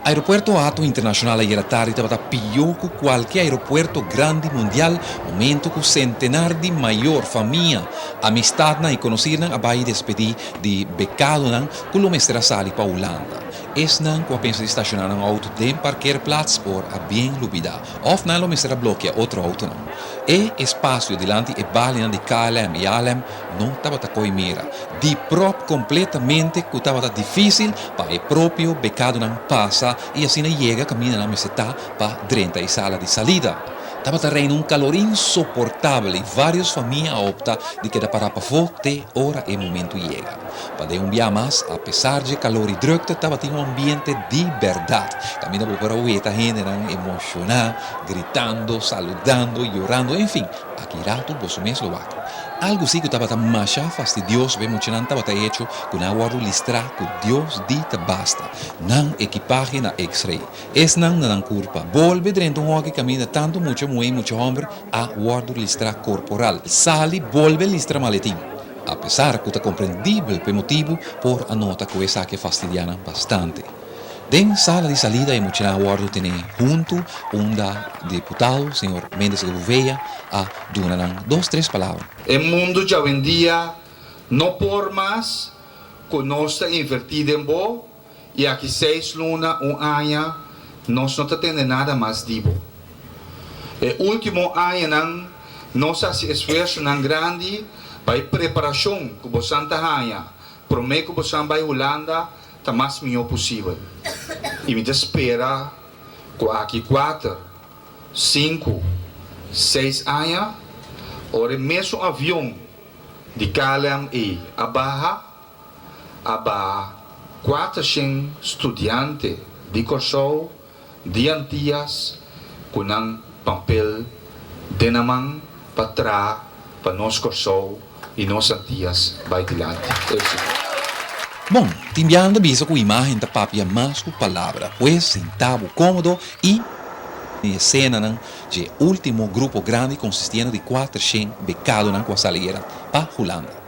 Aeropuerto Hato Internacional ayera tardi tabata pió cu cualke aeropuerto grandi mundial, momento cu centenar di mayor, famia, amistadnan y conocirnan a bay despedi di becadonan cu lo mester a sali pa Hulanda. Esnan cu a pensa di staciona nan auto den parkeerplaats por a bien lubida of nan lo mester a blokia otro autonan. E espacio dilanti e balinan di KLM y ALM no tabata koe mira di prop kompletamente ku tabata difísil pa e propio bekadonan pasa i asina yega kaminda nan mester ta pa drenta e sala di salida. Tabata reina un kalor insoportabel i vários famia a opta di keda pará pafó te ora e momentu yega. Pa den un bia mas, apesar dje kalor i drukte, tabatin un ambiente di bèrdat kaminda bo por a weta hendenan emoshoná, gritando, saludando, yorando, enfin, Aki ratu boso mes lo wak. Algu si ku tabata masha fastidioso pa e muchanan tabata hecho ku nan a wòrdu listrá ku Dios di ta basta nan ekipahe na X-ray. Esnan na nan kurpa. Bolbe drenta un hòki kaminda tantu mucha muhé i mucha hòmber a wòrdu listrá korporal. Sali bolbe listra maletin. Apesar ku ta komprendibel pa e motibu, por a nota ku esaki a fastidiá nan bastante. Den sala di salida e muchanan a wòrdu tene huntu unda diputado señor Mendes Gouveia a duna nan dos tres palabra. E mundu djawendia no por mas ku nos ta invertí den bo i aki seis luna, un aña nos no ta tende nada mas di bo. E último añanan nos a hasi esfuersonan grandi pa e preparashon ku bosan ta haña promé ku bosan bai Hulanda ta mas mihó posibel i mi ta spera ku aki kuater, sinku, seis aña ora e mesun avion di KLM ei a baha, a baha kuatershen studiante di Kòrsou, di Antias ku nan pampel den nan man pa traha pa nos Kòrsou i nos Antias bai dilanti. Éxito. Bon, tin biaha bisa ku imágen ta papia mas ku palabra. Pues sinta bo kómodo i e esenanan dje último grupo grandi konsistiendo di kuatershen bekadonan ku a sali era pa Hulanda.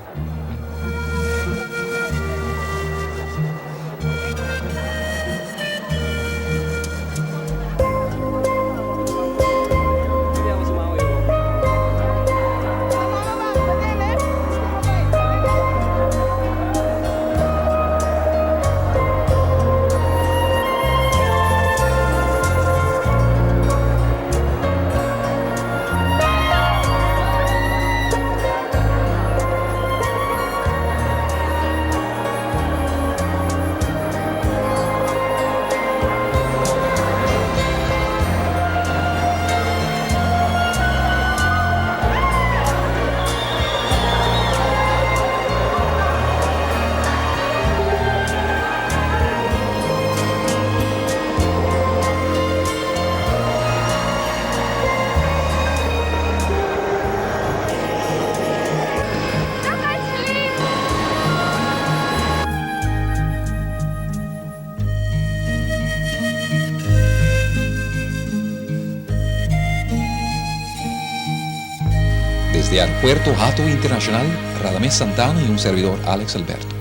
Desde Aeropuerto Hato Internacional, Radamés Santana y un servidor Alex Alberto.